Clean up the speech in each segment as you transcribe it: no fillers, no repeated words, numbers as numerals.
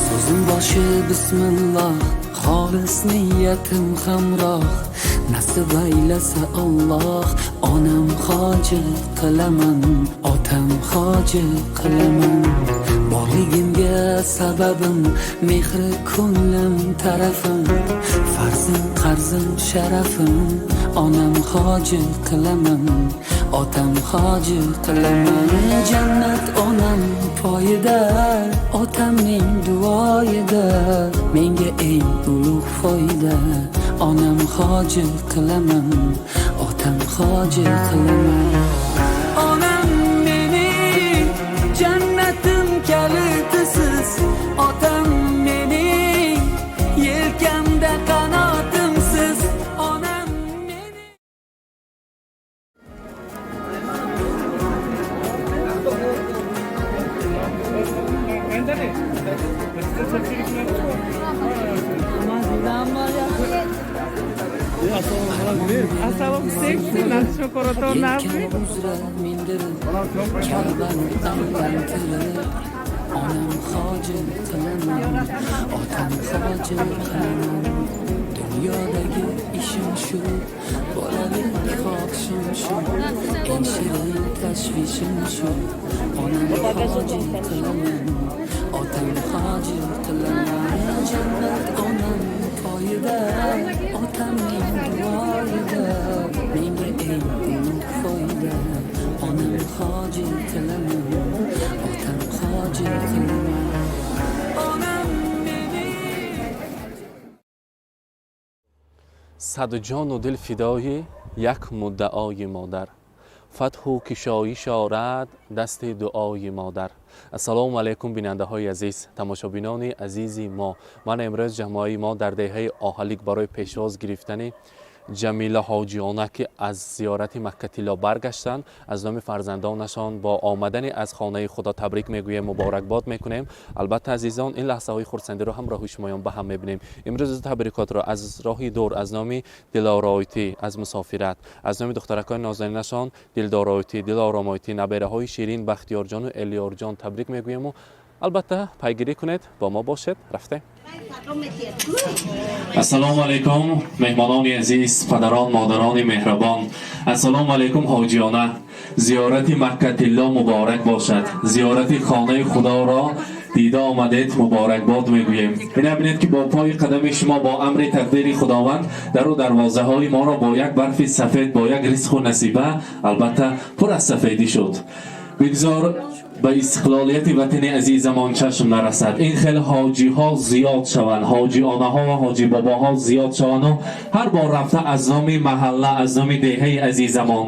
So'zim boshi bismillah, xolis niyatim hamroh. Nasib aylasa Alloh, onam hoji qilaman, otam hoji qilaman. Borligimga sababim, mehri ko'nglim tarafim, farzim, qarzim, sharafim. Onam hoji qilaman, otam hoji qilaman. Jannat onam poyida, otamning duoyida, menga eng ulug' foyda. Onam hoji qilaman, otam hoji qilaman. Onam mening jannatim kalitisiz, otam mening yelkamda qanotimsiz. Onam mening. Assalomu alaykum, naqshi ko'rator navbi. Yelkam uzra mindirib, Ka'bani aylantirib, onam hoji qilaman, otam hoji qilaman. Dunyodagi ishim shu, bolalik xohishim shu, eng shirin tashvishim shu. Onam hoji qilaman, otam hoji qilaman. Jannat onam poyida, otamning duoyida, menga eng ulug' foyda. Onam hoji qilaman, otam hoji qilaman. Onam mening. Саду ҷону дил фидои як муддаои модар, фатҳу кишоиш орад дасти дуои модар. Ассалому алайкум, бинандаҳои азиз, тамошобинони азизи мо. Ман имрӯз ҷамоаи мо дар деҳаи Оҳалик барои пешвоз гирифтани Ҷамила ҳоҷиёна, ки аз зиёрати Маккатилло баргаштанд, аз номи фарзандонашон бо омадани аз хонаи Худо табрик мегӯем, муборакбод мекунем. Албатта, азизон, ин лаҳзаҳои хурсандиро ҳамроҳи шумоён ба ҳам мебинем. Имрӯз табрикотро аз роҳи дур аз номи Дилоройтӣ аз мусофират, аз номи духтаракони нозанинашон Дилдоройтӣ, Дилоромойтӣ, набераҳои ширин Бахтиёрҷону Элиёрҷон табрик мегӯему, албатта, пайгирӣ кунед, бо мо бошед. Рафтем. Ассалому алайкум, меҳмонони азиз, падарон, модарони меҳрабон. Ассалому алайкум, ҳоҷиёна. Зиёрати Маккатилло муборак бошад. Зиёрати хонаи Худоро дида омадед, муборакбод мегӯем. Ина бинед, ки бо пои қадами шумо, бо амри тақдири Худованд, дару дарвозаҳои моро бо як барфи сафед, бо як ризқу насиба, албатта, пур аз сафедӣ шуд. Бигзор ба истиқлолияти ватани азизамон чашм нарасад. Ин хел ҳоҷиҳо зиёд шаванд, ҳоҷионаҳо ва ҳоҷибобоҳо зиёд шаванду ҳар бор рафта аз номи маҳалла, аз номи деҳаи азизамон,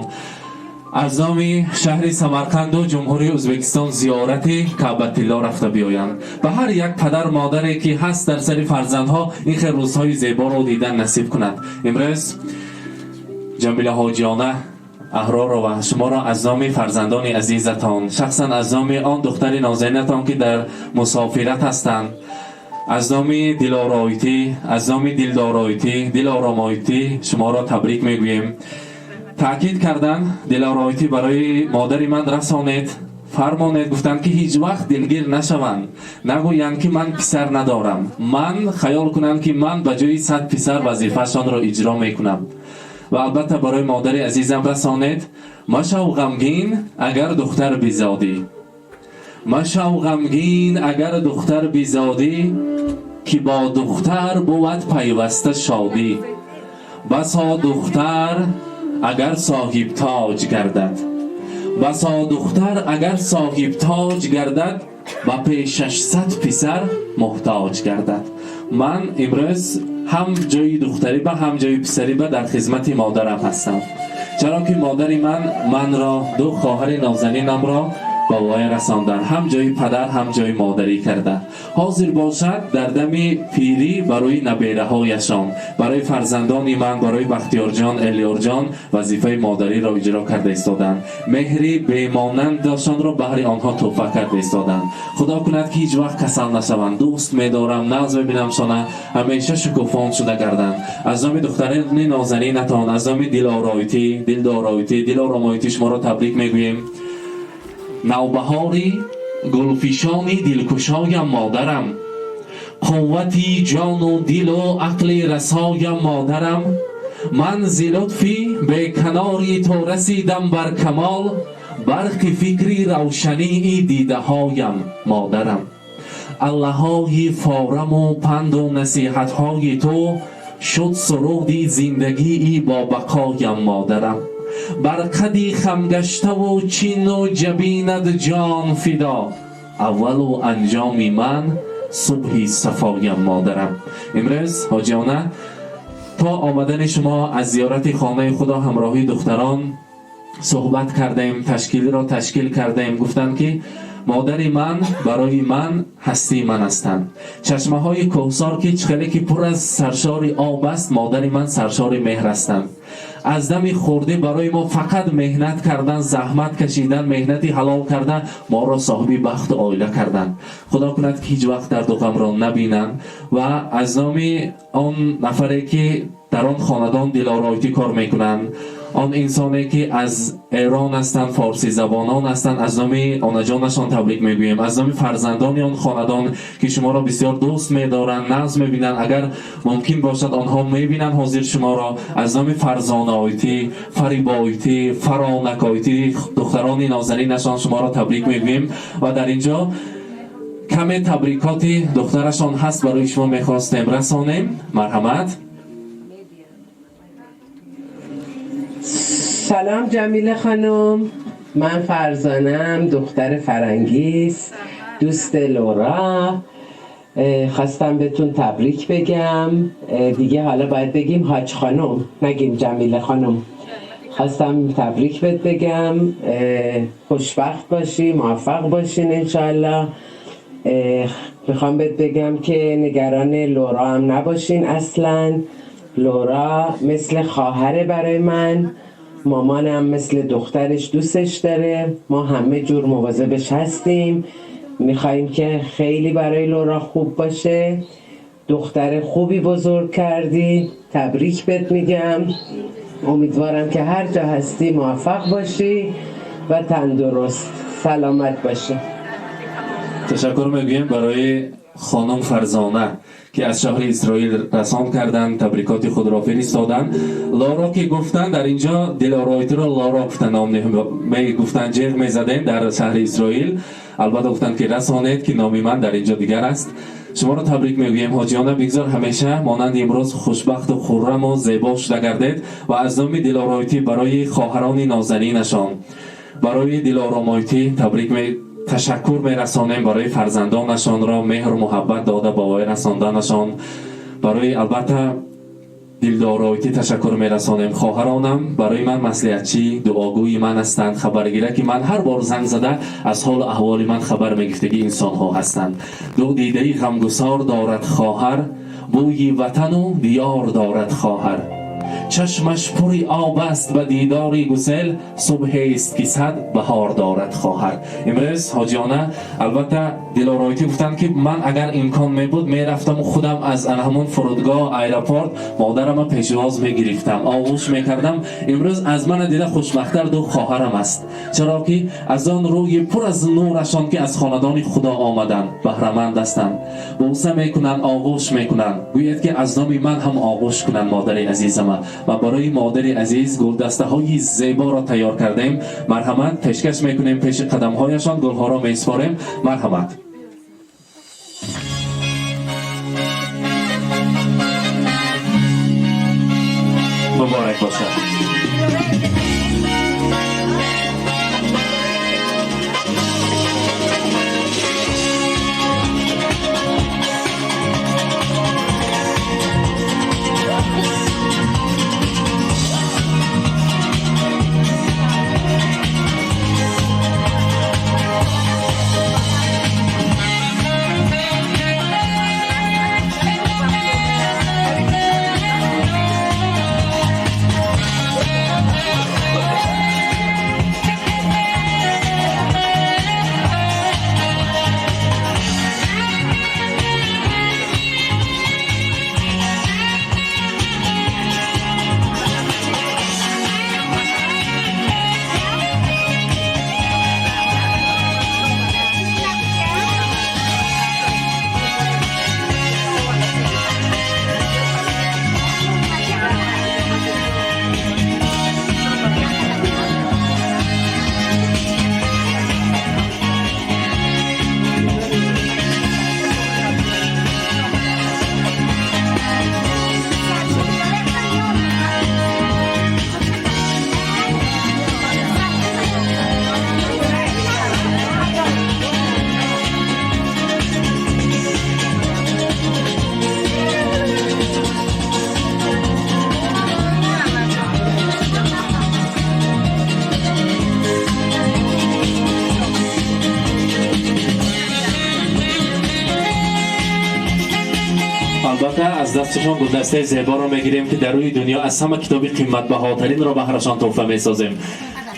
аз номи шаҳри Самарқанду Ҷумҳурии Ӯзбекистон зиёрати Каъбатилло рафта биёянд. Ба ҳар як падар модаре, ки ҳаст дар сари фарзандҳо, ин хел рӯзҳои зеборо дидан насиб кунад. Имрӯз Ҷамила ҳоҷиёна Аҳророва, шуморо аз номи фарзандони азизатон, шахсан аз номи он духтари нозанинатон, ки дар мусофират ҳастанд, аз номи Дилоройтӣ, аз номи Дилдоройтӣ, Дилоромойтӣ шуморо табрик мегӯем. Таъкид кардан Дилоройтӣ барои модари ман расонед, фармонед, гуфтанд, ки ҳеҷ вақт дилгир нашаванд, нагӯянд, ки ман писар надорам. Ман хаёл кунанд, ки ман ба ҷои 100 писар вазифаашонро иҷро мекунам. Ва албатта, барои модари азизам расонед: машав ғамгин, агар духтар бизодӣ, машав ғамгин, агар духтар бизодӣ, ки бо духтар бувад пайваста шодӣ. Басо духтар, агар соҳибтоҷ гардад, басо духтар, агар соҳибтоҷ гардад, ба пешаш 100 писар муҳтоҷ гардад. Ман имрӯз ҳам ҷои духтарӣ ба, ҳам ҷои писарӣ ба дар хизмати модарам ҳастам, чаро ки модари ман манро, ду хоҳари нозанинамро Ба воя расондан, ҳам ҷои падар, ҳам ҷои модарӣ карда. Ҳозир бошад, дар дами пирӣ барои набераҳояшон, барои фарзандони ман, барои Бахтиёрҷон, Элиёрҷон вазифаи модариро иҷро карда истоданд. Меҳри бемонандашонро баҳри онҳо тӯҳфа карда истоданд. Худо кунад, ки ҳеҷ вақт касал нашаванд. Дӯст медорам, нағз мебинамшона, ҳамеша шукуфон шуда гарданд. Аз номи духтарони нозанинатон, аз номи Дилоройтӣ, Дилдоройтӣ, Дилоромойтӣ шуморо табрик мегӯем. Навбаҳори гулфишони дилкушоям модарам, қуввати ҷону дилу ақли расоям модарам, ман зи лутфи беканори то расидам бар камол, барқи фикри равшании дидаҳоям модарам, аллаҳои фораму панду насиҳатҳои ту шуд суруди зиндагии бобақоям модарам, бар қади хамгаштаву чину ҷабинат ҷон фидо, аввалу анҷоми ман субҳи сафоям модарам. Имрӯз, ҳоҷиёна, то омадани шумо аз зиёрати хонаи Худо ҳамроҳи духтарон суҳбат кардем, ташкилиро ташкил кардем. Гуфтанд, ки модари ман барои ман ҳастии ман ҳастанд. Чашмаҳои кӯҳсор, ки хеле ки пур аз саршори об аст, модари ман саршори меҳр ҳастанд. Аз дами хурдӣ барои мо фақат меҳнат кардан, заҳмат кашидан, меҳнати ҳалол кардан, моро соҳиби бахту оила карданд. Худо кунад, ки ҳеҷ вақт дарду ғамро набинанд. Ва аз номи он нафаре, ки дар он хонадон дилоройтӣ кор мекунанд, он инсоне, ки аз Эрон ҳастанд, форсизабонон ҳастанд, аз номи онаҷонашон табрик мегӯем. Аз номи фарзандони он хонадон, ки шуморо бисёр дӯст медоранд, нағз мебинанд, агар мумкин бошад, онҳо мебинанд ҳозир шуморо, аз номи Фарзонаойтӣ, Фарибойтӣ, Фаронакойтӣ, духтарони нозанинашон шуморо табрик мегӯем. Ва дар инҷо каме табрикоти духтарашон ҳаст, барои шумо мехостем расонем. Марҳамат. سلام جمیله خانم، من فرزانم، دختر فرنگیس، دوست لورا. خواستم بهتون تبریک بگم. دیگه حالا باید بگیم حاج خانم، نگیم جمیله خانم. خواستم تبریک بهت بگم، خوشبخت باشی، موفق باشین انشالله. میخوام بهت بگم که نگران لورا هم نباشین اصلا. لورا مثل خواهره برای من، مامانم مثل دخترش دوستش داره، ما همه جور مواظبش هستیم، میخوایم که خیلی برای لورا خوب باشه. دختر خوبی بزرگ کردی، تبریک بهت میگم. امیدوارم که هر جا هستی موفق باشی و تندرست سلامت باشی. Ташаккур мегӯем барои хонум Фарзона, ки аз шаҳри Исроил расон карданд, табрикоти худро фиристоданд. Лоро ки гуфтанд, дар инҷо Дилоройтиро Лоро гуфта ном мегуфтанд, ҷеғ мезадем дар шаҳри Исроил. Албатта, гуфтанд, ки расонед, ки номи ман дар инҷо дигар аст. Шуморо табрик мегӯем, ҳоҷиёна. Бигзор ҳамеша монанди имрӯз хушбахту хурраму зебо шуда гардед. Ва аз номи Дилоройтӣ барои хоҳарони нозанинашон, барои Дилоромойтӣ табрик, ташаккур мерасонем барои фарзандонашонро меҳру муҳаббат дода ба воя расонданашон. Барои, албатта, Дилдоройтӣ ташаккур мерасонем. Хоҳаронам барои ман маслиҳатчӣ, дуогӯи ман ҳастанд, хабаргира, ки ман ҳар бор занг зада аз ҳолу аҳволи ман хабар мегирифтагӣ инсонҳо ҳастанд. Ду дидаи ғамгусор дорад хоҳар, бӯи ватану диёр дорад хоҳар, чашмаш пури об аст ба дидори гусел, субҳест, ки сад баҳор дорад хоҳар. Имрӯз, ҳоҷиёна, албатта, Дилоройтӣ гуфтанд, ки ман агар имкон мебуд, мерафтаму худам аз ҳамон фурудгоҳ, аэропорт модарама пешвоз мегирифтам, оғӯш мекардам. Имрӯз аз мана дида хушбахттар ду хоҳарам аст, чаро ки аз он рӯи пур аз нурашон, ки аз хонадони Худо омаданд, баҳраманд ҳастанд, бӯса мекунанд, оғӯш мекунанд. Гӯяд, ки аз номи ман ҳам оғӯш кунанд модари азизама. Ва барои модари азиз гулдастаҳои зеборо тайёр кардем. Марҳамат, пешкаш мекунем, пеши қадамҳояшон гулҳоро месупорем. Марҳамат. Муборак бошад. Албатта аз дасташон гулдастаи зеборо мегирем, ки дар рӯи дунё аз ҳама китоби қиматбаҳотаринро баҳрашон туҳфа месозем,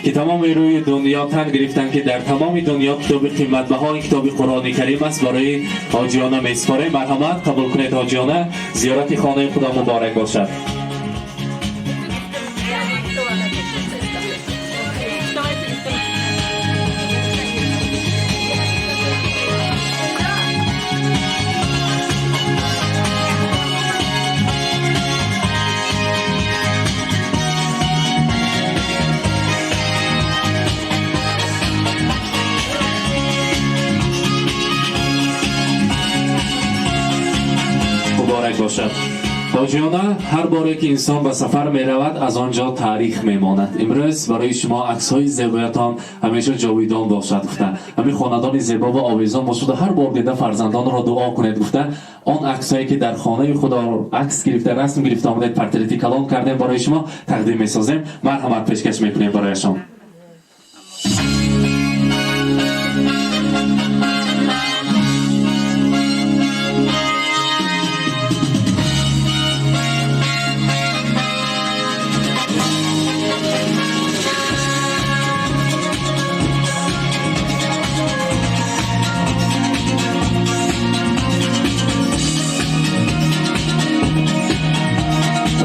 ки тамоми рӯи дунё тан гирифтанд, ки дар тамоми дунё китоби қиматбаҳо ин китоби Қуръони Карим аст. Барои ҳоҷиёна месупорем. Марҳамат, қабул кунед ҳоҷиёна. Зиёрати хонаи Худо муборак бошад. Муборак бошад. Ҳоҷиёна, ҳар боре ки инсон ба сафар меравад, аз он ҷо таърих мемонад. Имрӯз барои шумо аксҳои зебоятон ҳамеша ҷовидон бошад гуфта, ҳамин хонадони зебо ва овезон бошад, ҳар бор дида фарзандонро дуо кунед гуфта, он аксҳое ки дар хонаи Худо акс гирифта, расм гирифта омадед, портрети калон кардем, барои шумо тақдим месозем. Марҳамат, пешкаш мекунем барояшон.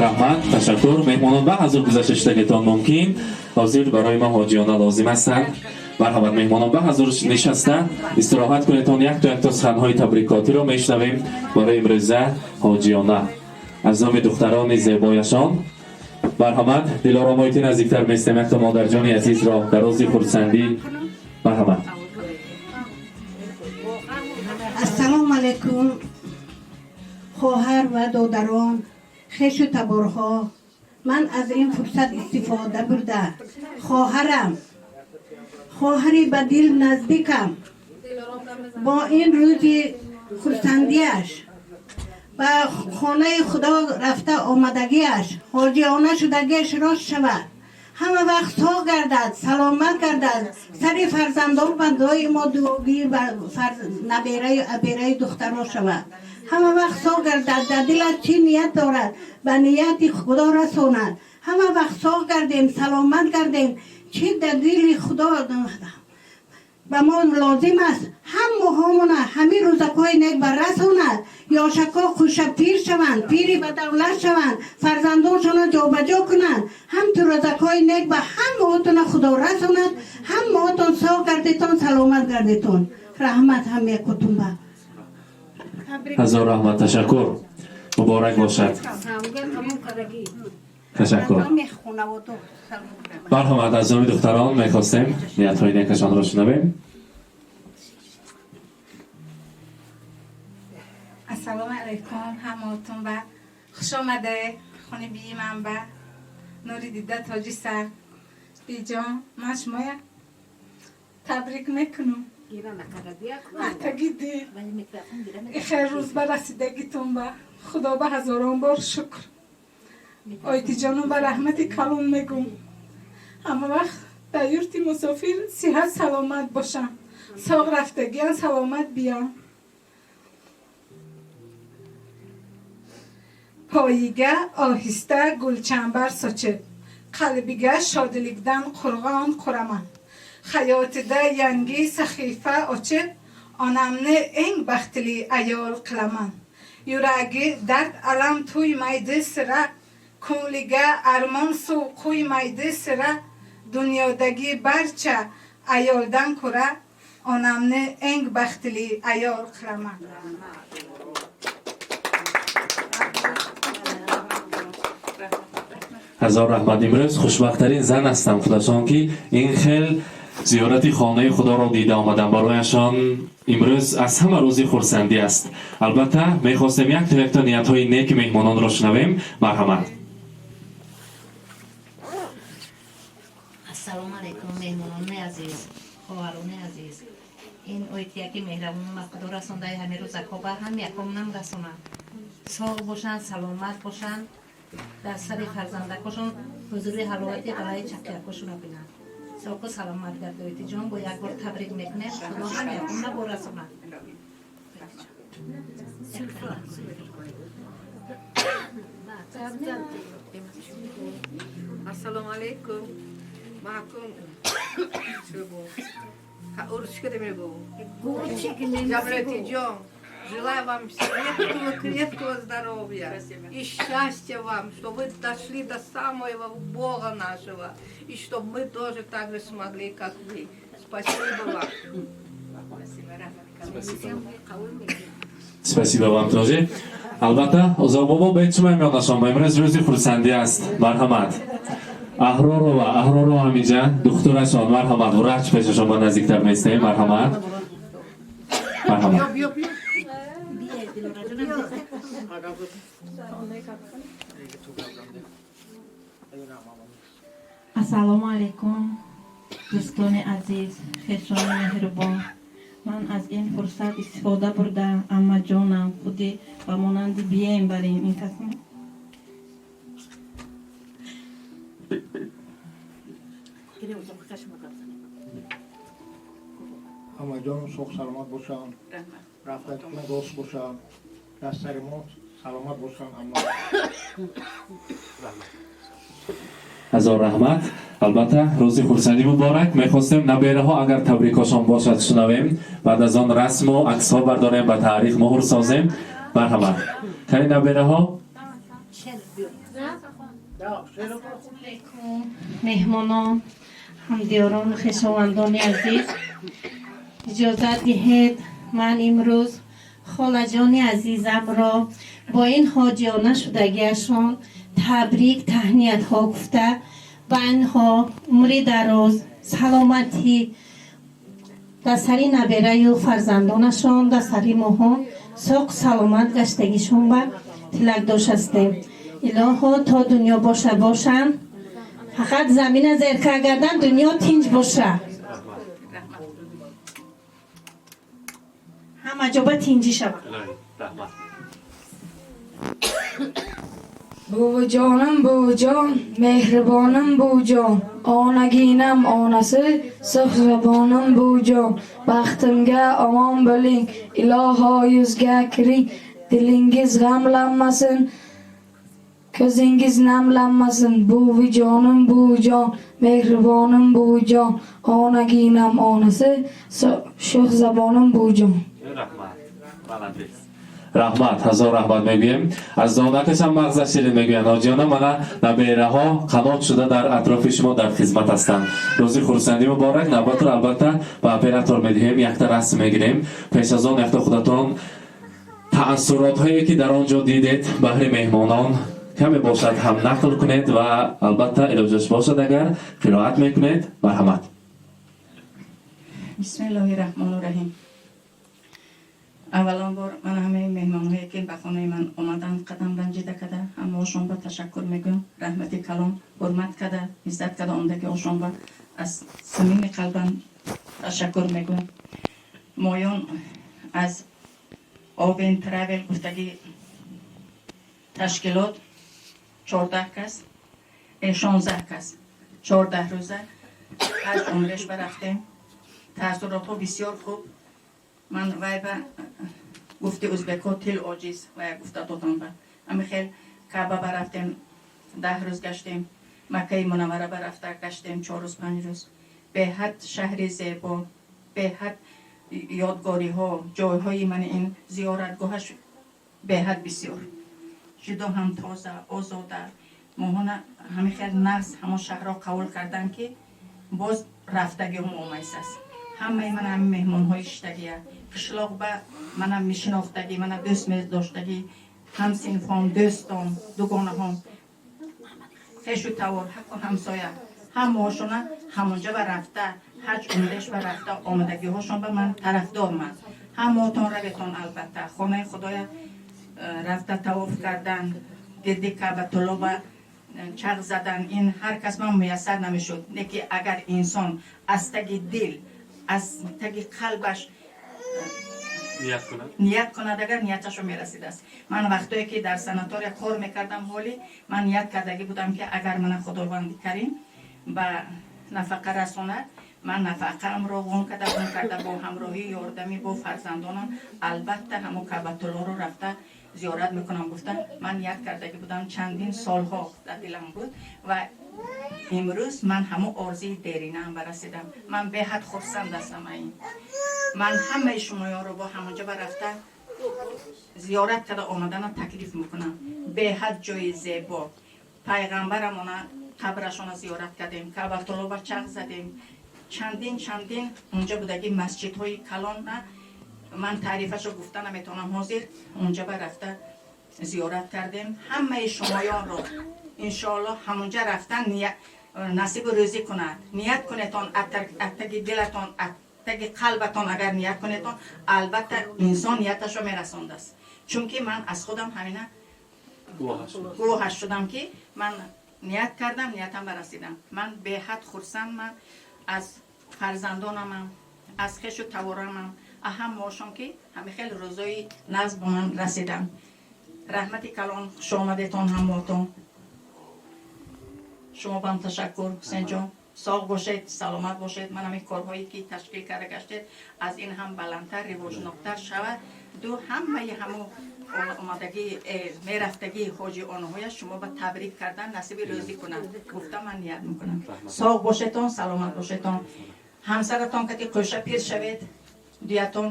Раҳмат, ташаккур. Меҳмонон, ба ҳазур гузашта шудагитон мумкин. Ҳозир барои мо ҳоҷиёна лозим ҳастанд. Марҳамат, меҳмонон, ба ҳазур нишаста истироҳат кунедтон. Якто якто суханҳои табрикотиро мешунавем барои имрӯза ҳоҷиёна аз номи духтарони зебояшон. Марҳамат, дилоромоити наздиктар местем якто модарҷони азизро дар рӯзи хурсандӣ. Марҳамат. Ассалому алайкум, хоҳар ва додарон, хешу таборҳо. Ман аз ин фурсат истифода бурда, хоҳарам, хоҳари ба дил наздикам, бо ин рӯзи хурсандиаш, ба хонаи Худо рафта омадагиаш, ҳоҷиёна шудагиаш рост шавад, ҳама вақт соғ гардад, саломат гардад, сари фарзандон ба доимо дуогӣ ва набераю абераи духтаро шавад, ҳама вақт соғ гардад, дар дилаш чӣ ният дорад, ба нияти Худо расонад. Ҳама вақт соғ гардем, саломат гардем. Чӣ дар дили Худо ба мо лозим аст, ҳамаҳомона ҳамин рӯзакҳои нек ба расонад. Ёшакҳо хуша пир шаванд, пири ба давлат шаванд, фарзандоншона ҷобаҷо кунанд. Ҳамту рӯзакҳои нек ба ҳамаотона Худо расонад. Ҳамаотон соғ гардетон, саломат гардетон. Раҳмат ҳамякутун ба. Ҳазор раҳмат, ташаккур. Муборак бошад. Ташаккур. Марҳамат, аз номи духтарон мехостем ниятҳои некашонро шунавем. Ассалому алайкум ҳамаотон ба. Хуш омаде хони бии ман ба, нури дида, тоҷи сар. Биҷон, ман шумоя табрик мекунам. Атаги дил ихел рӯз ба расидагитон ба Худо ба ҳазорон бор шукр. Ойтиҷонум ба раҳмати калон мегум. Ҳама вақт дар юрти мусофир сиҳат саломат бошам. Соғ рафтагиан, саломат биям. Poyiga ohista gulchambar sochib, qalbiga shodlikdan qurg'on quraman. Hayotida yangi sahifa ochib, onamni eng baxtli ayol qilaman. Yuragi dard alam tuymaydi sira, ko'ngliga armon suv quymaydi sira. Dunyodagi barcha ayoldan ko'ra onamni eng baxtli ayol qilaman. Ҳазор раҳмат. Имрӯз хушбахттарин зан ҳастам худашон, ки ин хел зиёрати хонаи Худоро дида омадам. Барояшон имрӯз аз ҳама рӯзи хурсандӣ аст. Албатта, мехостем якто якто ниятҳои неки меҳмононро шунавем. Марҳамат. Ассалому алайкум, меҳмонони азиз, хоҳарони азиз. Ин ойтияки меҳрабон ба Худо расондаи ҳамин рӯзакҳо ба ҳам якомнам расонанд. Соғ бошанд, саломат бошанд, дар сари фарзандакошон ҳузури ҳаловати ғалаи чақиякошонро бинанд. Соғу саломат гардоити ҷон, бо як бор табрик мекунем, Худо ҳам якомна бо расонад. Assalomu alaykum. Mahkum. Урусчика Джамлетиджон, желаю вам крепкого, крепкого здоровья и счастья вам, чтобы вы дошли до самого Бога нашего, и чтобы мы тоже так же смогли, как вы. Спасибо вам. Спасибо. Спасибо вам тоже. Албатта, Озоқ бобо бечумай меонашон ба имрӯз рӯзи хурсандӣ аст. Марҳамат. Аҳророва, Аҳророва ҳаминҷа, духтурашон, марҳамат, врач пешашон ба наздиктар местаем, марҳамат. Марҳамат. Биё, биё. Ассалому алайкум, дӯстони азиз, хешони меҳрубон. Ман аз ин фурсат истифода бурда, аммаҷонам, худи ба монанди бием барем ин кас Аммаҷонам соғ саломат бошанд, рафтатон рост бошанд, дар сари мо саломат бошанд ҳама. Ҳазор раҳмат. Албатта, рӯзи хурсандӣ муборак. Мехостем набераҳо агар табрикошон бошад шунавем, баъд аз он расму аксҳо бардорем, ба таърих муҳр созем. Марҳамат. Кани набераҳо? Меҳмонон, ҳамдиёрону хешовандони азиз, иҷозат диҳед ман имрӯз холаҷони азизамро бо ин ҳоҷиёна шудагиашон табрик таҳниятҳо гуфта, ба инҳо умри дароз, саломатӣ, дар сари набераю фарзандонашон, дар сари моҳон соқ саломат гаштагишон ба тилакдош ҳастем. Илоҳо то дунё боша бошанд, фақат замина зерка кардан дунё тинҷ боша, ҳама ҷо ба тинҷӣ шавад. Бувиҷоним, бувиҷон, меҳрибоним бувиҷон, onaginam onasi, so'hrabonim buvjon, baxtimga omon bo'ling, iloho yuzga kiring, dilingiz g'amlanmasin, ko'zingiz namlanmasin. Buvijonim, buvijon, mehribonim buvijon, onaginam onasi, sho'xzabonim buvijon. Rahmat. Молодец. Раҳмат, ҳазор раҳмат мегӯем. Аз донакашам мағза ширин мегӯянд. Ҳоҷиёна, мана набераҳо қанот шуда дар атрофи шумо дар хизмат ҳастанд. Рӯзи хурсандӣ муборак. Навбатро албатта ба оператор медиҳем, якта расм мегирем. Пеш аз он якта худатон таассуротҳое ки дар он ҷо дидед баҳри меҳмонон каме бошад ҳам нақл кунед ва албатта илоҷаш бошад агар қироат мекунед. Марҳамат. Бисмиллоҳи раҳмону раҳим. Аввалон бор ман ҳамаи меҳмонҳое ки ба хонаи ман омаданд, қадам ранҷида када, ҳамаошон ба ташаккур мегӯям. Раҳмати калон, ҳурмат када, иззат када омдагиошон ба аз самими қалбам ташаккур мегӯям. Моён аз Овен Травел гуфтагӣ ташкилот 14 кас, 16 кас, 14 рӯза ҳаҷ умреш барафтем. Таассуротҳо бисёр хуб. Ман вай ба гуфти узбекҳо тил оҷиз вая гуфта додам ба. Ами хел Каъба барафтем, 10 рӯз гаштем, Маккаи Мунаввара барафта гаштем 4 рӯз, 5 рӯз. Беҳад шаҳри зебо, беҳад ёдгориҳо, ҷойҳои мани ин зиёратгоҳаш беҳад бисёр. Ҷудо ҳам тоза, озода. Моҳона ҳами хел нағз ҳамон шаҳрро қабул кардан ки боз рафтагиҳо омайсаст. Ҳамаи ман ҳами меҳмонҳои шиштагия, қишлоқ ба мана мешинохтагӣ, мана дӯст медоштагӣ, ҳамсинфом, дӯстон, дугонаҳом, хешу тавор, ҳаққу ҳамсоя, ҳамаошона ҳамонҷа ба рафта, ҳаҷ умреш ба рафта омадагиҳошон ба ман тарафдорман. Ҳамаотон раветон албатта, хонаи Худоя рафта тавоф кардан, гирди Каъбатулло ба чарх задан, ин ҳар кас ман муяссар намешуд. Не ки агар инсон аз таги дил, аз таги қалбаш ният кунад, агар нияташо мерасидааст. Ман вақтое ки дар санатория кор мекардам, ҳоли ман ният кардагӣ будам ки агар мана Худованди Карим ба нафақа расонад, Ман нафақаамро гум карда, гум карда, бо ҳамроҳии ёрдами бо фарзандонам албатта ҳамо Каъбатуллоро рафта зиёрат мекунам гуфта ман ният кардагӣ будам, чандин солҳо дар дилам буд ва имрӯз ман ҳамо орзуи деринаам барасидам. Ман беҳад хурсанд ҳастам. Ин ман ҳамаи шумоёнро бо ҳамонҷо ба рафта зиёрат карда омадана таклиф мекунам. Беҳад ҷои зебо. Пайғамбарамона қабрашона зиёрат кардем, Каъбатулло ба чарх задем, чандин чандин унҷа будаги масҷидҳои калона ман таърифашо гуфта наметавонам ҳозир. Унҷа ба рафта зиёрат кардем. Ҳамаи шумоёнро иншоалло ҳамунҷа рафтан насибу рӯзӣ кунад. Ният кунетон аттаги дилатон, аттаги қалбатон. Агар ният кунетон, албатта инсон нияташро мерасондааст, чунки ман аз худам ҳамина гувоҳаш шудам, ки ман ният кардам, ниятам барасидам. Ман беҳад хурсандман аз фарзандонамам, аз хешу таворамам, ҳамаошон, ки ҳами хел рӯзои нағз ба ман расидам. Раҳмати калон, хушомадетон ҳамаотон. Шумо бам ташаккур, Ҳусенҷон. Соғ бошед, саломат бошед. Ман ҳамин корҳое ки ташкил карда гаштед, аз ин ҳам баландтар, ривоҷноктар шавад. Ду ҳамаи ҳамо омадагӣ, мерафтагии ҳоҷи онҳоя шумо ба табрик кардан насиби рӯзӣ кунад гуфта ман ният мекунам. Соғ бошетон, саломат бошетон. Ҳамсаратон кати қӯша пир шавед дуятон.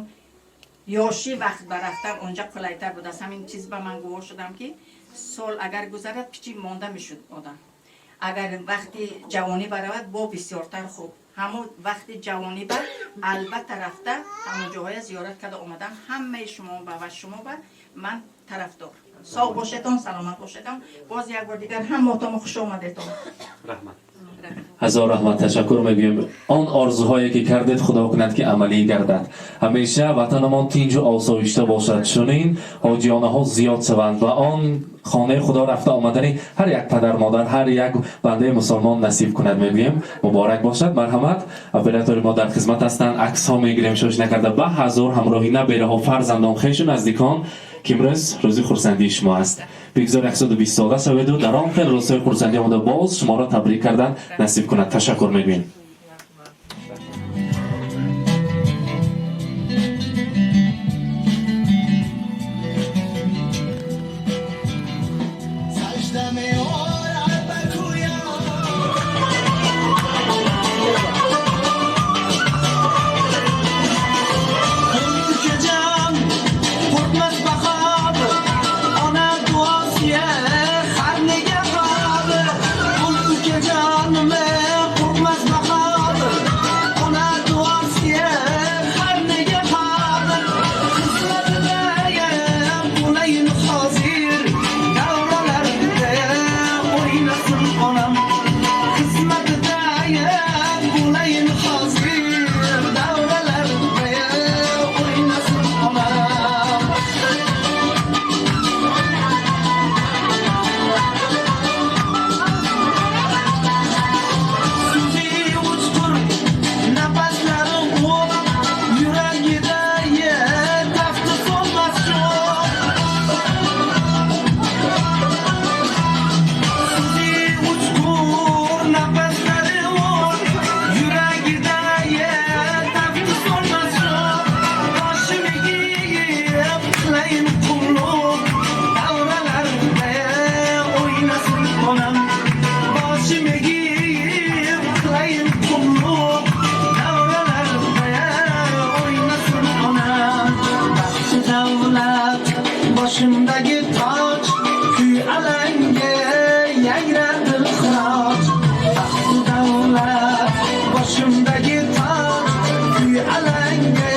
Ёшӣ вақт ба рафтан онҷа қулайтар будааст. Ҳамин чиз ба ман гувоҳ шудам, ки сол агар гузарад, пичи монда мешуд одам. Агар вақти ҷавонӣ баравад, бо бисёртар хуб. Ҳамон вақти ҷавонӣ ба албатта рафта ҳамон ҷоҳоя зиёрат карда омадан ҳамаи шумо ба ва шумо ба ман тарафдор. Соғ бошетон, саломат бошетон. Боз як бор дигар ҳамаотон хуш омадетон. Раҳмат, ҳазор раҳмат, ташаккур мегӯем. Он орзуҳое ки кардед, худо кунад ки амалӣ гардад. Ҳамеша ватанамон тинҷу осоишта бошад, чунин ҳоҷиёнаҳо зиёд шаванд ва он хонаи худо рафта омадани ҳар як падар, модар, ҳар як бандаи мусулмон насиб кунад мегӯем. Муборак бошад. Марҳамат, оператори мо дар хизмат ҳастанд, аксҳо мегирем. Шош накарда ба ҳазор ҳамроҳи набераҳо, фарзандон, хешу наздикон, ки имрӯз рӯзи хурсандии шумо аст. Бигзор 120 сола шаведу дар он хел рӯзҳои хурсандӣ омада боз шуморо табрик кардан насиб кунад. Ташаккур мегӯем. Boshimdagi toj, kuy alanga yangradi xiroj. Baxtu davlat boshimdagi toj, kuy alanga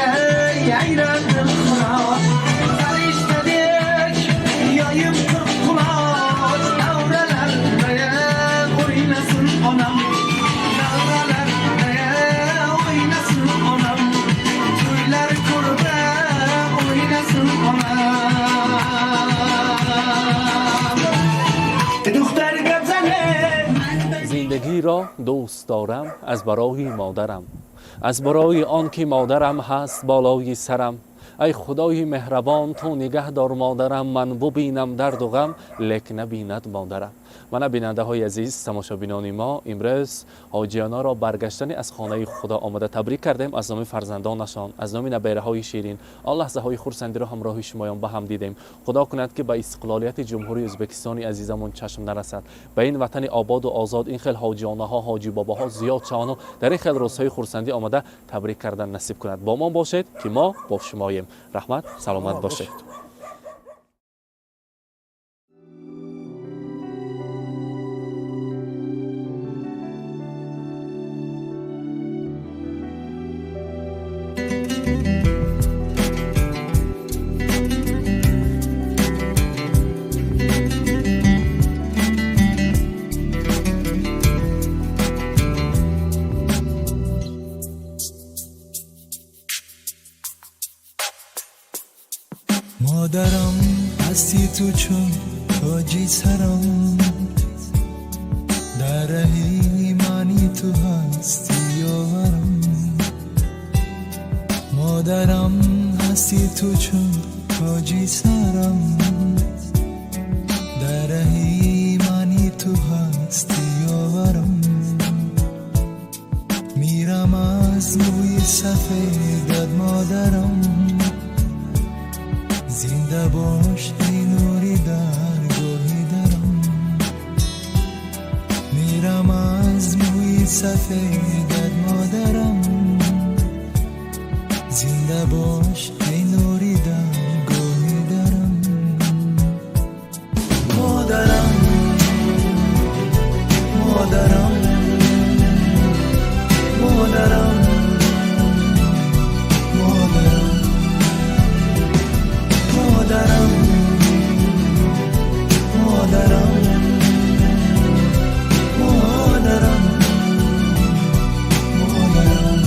yangradi xiroj. Farishtadek yoyim 40 quloch, davralarda o'ynasin onam, davralarda o'ynasin onam, to'ylar ko'rib o'ynasin onam. Духтар гапзане. Зиндагиро дӯст дорам аз барои модарам, аз барои он ки модарам ҳаст болои сарам. Ай Худои меҳрабон, ту нигаҳ дор модарам, ман бубинам дарду ғам, лек набинад модарам. Мана, бинандаҳои азиз, тамошобинони мо, имрӯз ҳоҷиёнаро баргаштани аз хонаи Худо омада табрик кардем аз номи фарзандонашон, аз номи набераҳои ширин. Он лаҳзаҳои хурсандиро ҳамроҳи шумоён ба ҳам дидем. Худо кунад, ки ба истиқлолияти Ҷумҳурии Ӯзбекистони азизамон чашм нарасад. Ба ин ватани ободу озод ин хел ҳоҷиёнаҳо, ҳоҷибобоҳо зиёд шавану дар ин хел рӯзҳои хурсандӣ омада табрик кардан насиб кунад. Бо мо бошед, ки мо бо шумоем. Раҳмат, саломат бошед. Модарам, ҳастӣ ту чун тоҷи сарам, дар раҳи имани ту ҳастӣ ёварам. Модарам, ҳастӣ ту чун тоҷи сарам, дар раҳи имани ту ҳастӣ ёварам. Мирам аз мӯи сафедат, модарам, зинда бош, эй нури даргоҳи дарам. Мирам аз мӯи сафедат, модарам, зинда бош, эй нури даргоҳи дарам. Модарам, модарам, модарам, модарам, модарам, модарам, модарам, модарам.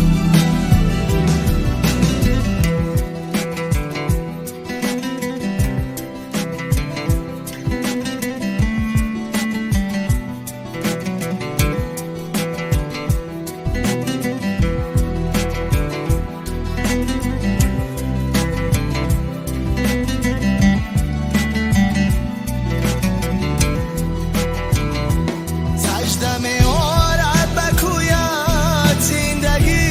Сажда меорад ба кӯят зиндагӣ,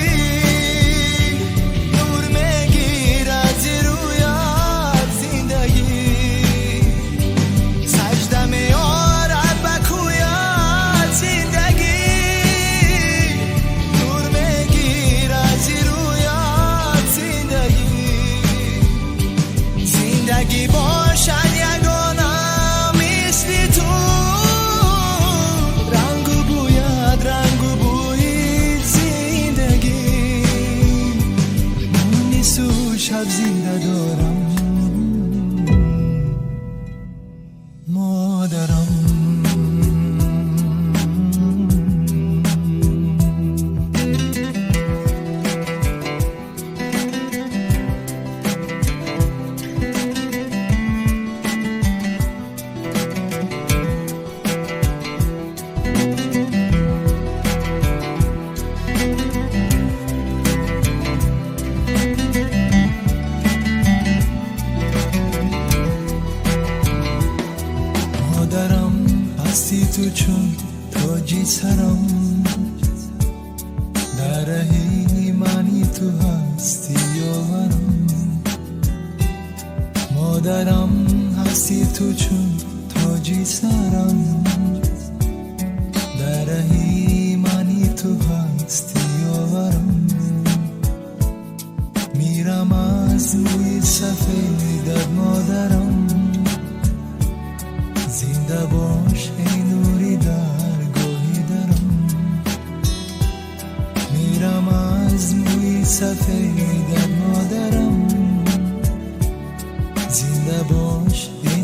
нур мегирад зи рӯят зиндагӣ. Сажда меорад ба кӯят зиндагӣ, нур мегирад зи рӯят зиндагӣ. Зиндагӣ бошад ягона мисли ту, рангу бӯяд, рангу бӯи зиндагӣ. Мунису шаб зинда дорам, модарам. Модарам, ҳастӣ ту чун тоҷи сарам, дар раҳи имани ту ҳастӣ ёварам. Модарам, ҳастӣ ту чун тоҷи сарам, дар раҳи имани ту ҳастӣ ёварам. Мирам аз мӯи сафедат, модарам, зинда бош, эй нури даргоҳи дарам. Мирам аз мӯи сафедат, модарам, зинда бош, эй